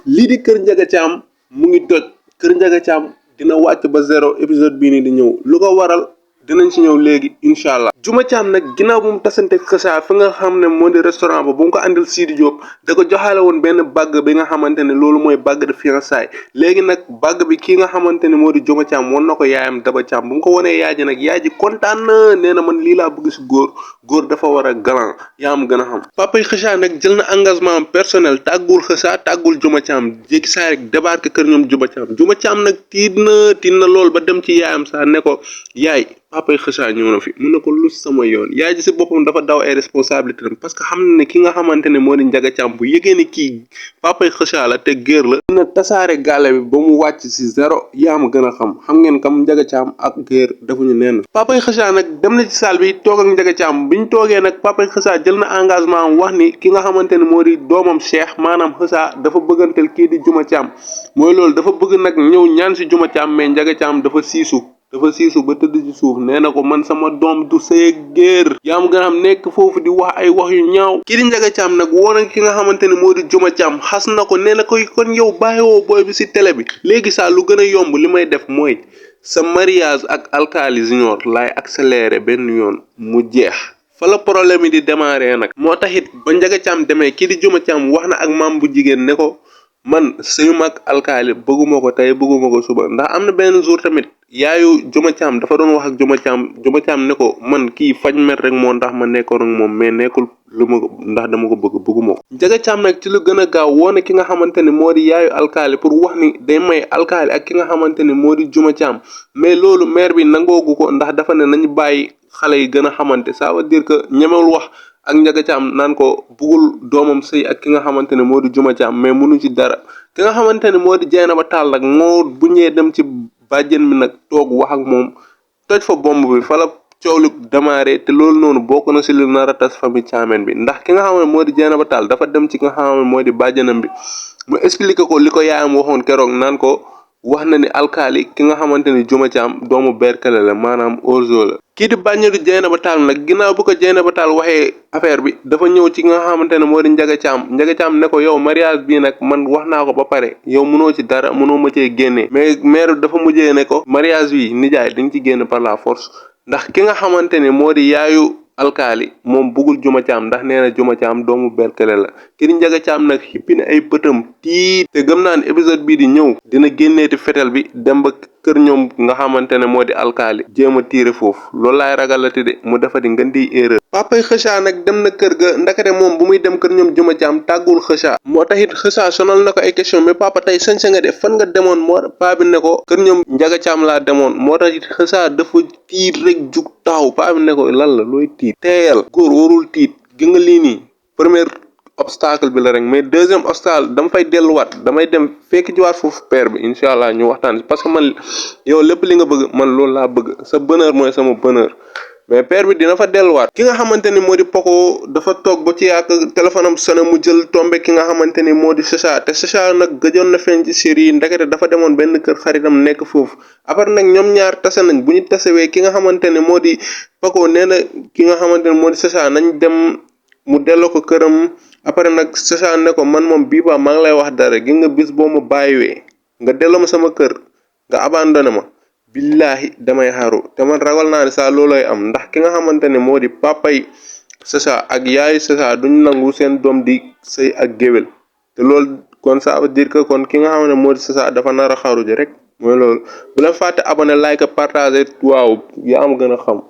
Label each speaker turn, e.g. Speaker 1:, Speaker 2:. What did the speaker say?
Speaker 1: lii di Kër Ndiaga Thiam mu ngi toj Kër Ndiaga Thiam dina wàcc ba zéro épisode bii nii di ñëw lu ko waral dinañ ci ñëw léegi incha allah. Juma Thiam nag ginnaaw bu mu tasante Kheucha fi nga xam ne moo di restaurant ba bu mu ko andil Sidi Diop da ko joxaale woon benn bague bi nga xamante ne loolu mooy bague de fiançailles léegi nag bague bi kii nga xamante ne moo di Juma Thiam won na ko yaayam Daba Thiam bu mu ko wanee yaay ji nag yaay ji kontaan na nee na man lii laa bëgg si góor dafa war a galant yaa am gën a xam. papa yi Kheucha nag jël na engagement personnel tàggul Kheucha tàggul Juma Thiam jékki saa rek débarqué kër ñoom Juma Thiam nag tiit na lool ba dem ci yaayam saa ne ko yaay papa yi Kheucha ñëw na fi mun na ko lu sama yoon yaay ji si boppam dafa daw ay responsabilité am parce que xam na ne ki nga xamante ne moo di Ndiaga Thiam bu yëgee ne kii papa yi Kheucha la te géer la dina tasaare gàlle bi ba mu wàcc si zéro yaa ma gën a xam ngeen kam Ndiaga Thiam ak géer defuñu neen papa yi Kheucha nag dem na ci salle bi toog ak Ndiaga Thiam bi ñu toogee nag papa yi Kheucha jël na engagement am wax ni ki nga xamante ne moo di doomam Cheikh maanaam Kheucha dafa bëggantel kii di Juma Thiam mooy loolu dafa bëgg nag ñëw ñaan si Juma Thiam mais Ndiaga Thiam dafa siisu ba tëdd ci suuf nee na ko man sama doom du sëy géer yaa ma gën a xam nekk foofu di wax ay wax yu ñaaw kii di Ndiaga Thiam nag woo na ki nga xamante ne moo di Juma Thiam xas na ko nee na koy kon yow bàyyiwoo booy bi si télé bi léegi saa lu gën a yomb li may def mooy sa mariage ak Alkali Junior laay accéléré benn yoon mu jeex fa la problème yi di démarrer nag moo taxit ba Ndiaga Thiam demee kii di Juma Thiam wax na ak maam bu jigéen ne ko man sëyu mag Alkali bëgguma ko tey bëgguma ko suba ndax am na benn jour tamit yaayu Juma Thiam dafa doon wax ak Juma Thiam ne ko man kii faj mer rek moo ndax ma nekkoon ak moom mais nekkul lu ma ndax dama ko bëgguma ko Ndiaga Thiam nag ci lu gën a gaaw woone ki nga xamante ne moo di yaayu Alkali pour wax ni day may Alkali ak ki nga xamante ne moo di Juma Thiam mais loolu maire bi nangoogu ko ndax dafa ne nañu bàyyi xale yi gën a xamante ça veut dire que ñemewul wax ak Ndiaga Thiam naan ko bugul doomam sëy ak ki nga xamante ne moo di Juma Thiam mais munu ci dara ki nga xamante ne moo di Dieynaba Tall nag moo bu ñëwee dem ci bàjjen mi nag toog wax ak moom toj fa bomb bi fa la coow lu démarré te loolu noonu bokk na si lu nar a tas famille Thiamène bi ndax ki nga xam ne moo di Dieynaba Tall dafa dem ci ki nga xam ne moo di bàjjenam bi mu expliqué ko li ko yaayam waxoon keroog naan ko wax na ni Alkali ki nga xamante ni Juma Thiam doomu berkele la maanaam orzo la kii di bàññeedu Dieynaba Tall nag ginnaaw bu ko Dieynaba Tall waxee affaire bi dafa ñëw ci nga xamante ne moo di Ndiaga Thiam ne ko yow mariage bii nag man wax naa ko ba pare yow mënoo ci dara mënoo ma cee génnee mais maire dafa mujjee ne ko mariage bi nijaay dañ ci génn par la force ndax ki nga xamante ne moo di yaayu Alkali moom bëggul Juma Thiam ndax nee na Juma Thiam doomu berkele la kii di Ndiaga Thiam nag xippi na ay bëtam tiit te gëm naa ne épisode bii di ñëw dina génneeti fetel bi dem ba kër ñoom nga xamante ne moo di Alkali jéem a tiire foofu loolu laay ragalati de mu defa di ngeen di erreur papa yi Kheucha nag dem na kër ga ndakate moom bu muy dem kër ñoom Juma Thiam tàggul Kheucha moo taxit Kheucha sonal na ko ay question mais papa tey sañse nga def fan nga demoon moo paa bi ne ko kër ñoom Ndiaga Thiam laa demoon moo taxit Kheucha dafa tiit rek jug taxaw paa bi ne ko lan la looy tiit teeyal góor warul tiit gi nga lii nii première obstacle bi la rek mais deuxième obstacle dama fay delluwaat damay dem fekk jiwaat foofu père bi incha allah ñu waxtaan parce que man yow lépp li nga bëgg man loolu laa bëgg sa bonheur mooy sama bonheur mais père bi dina fa delluwaat ki nga xamante ni moo di Poko dafa toog ba ci yàgg téléphone am sonné mu jël tombé ki nga xamante ni moo di Kheucha te Kheucha nag gëjoon na feeñ ci série yi ndekete dafa demoon benn kër xaritam nekk foofu après nag ñoom ñaar tase nañ bu ñu tasewee ki nga xamante ne moo di Poko nee na ki nga xamante ne moo di Kheucha nañ dem mu delloo ko këram après nag Kheucha ne ko man moom bii ba maa ngi lay wax dara gi nga bis boo ma bàyyiwee nga delloo ma sama kër nga abandonné ma billahi damay xaru te man ragal naa ne saa loolooy am ndax ki nga xamante ne moo di papay Kheucha ak yaayu Kheucha duñ nangu seen doom di sëy ak géwél te loolu kon ça veut dire que kon ki nga xam ne moo di Kheucha dafa nar a xaru ji rek mooy loolu bu leen fàtte abonné like partager waaw yaa am gën a xam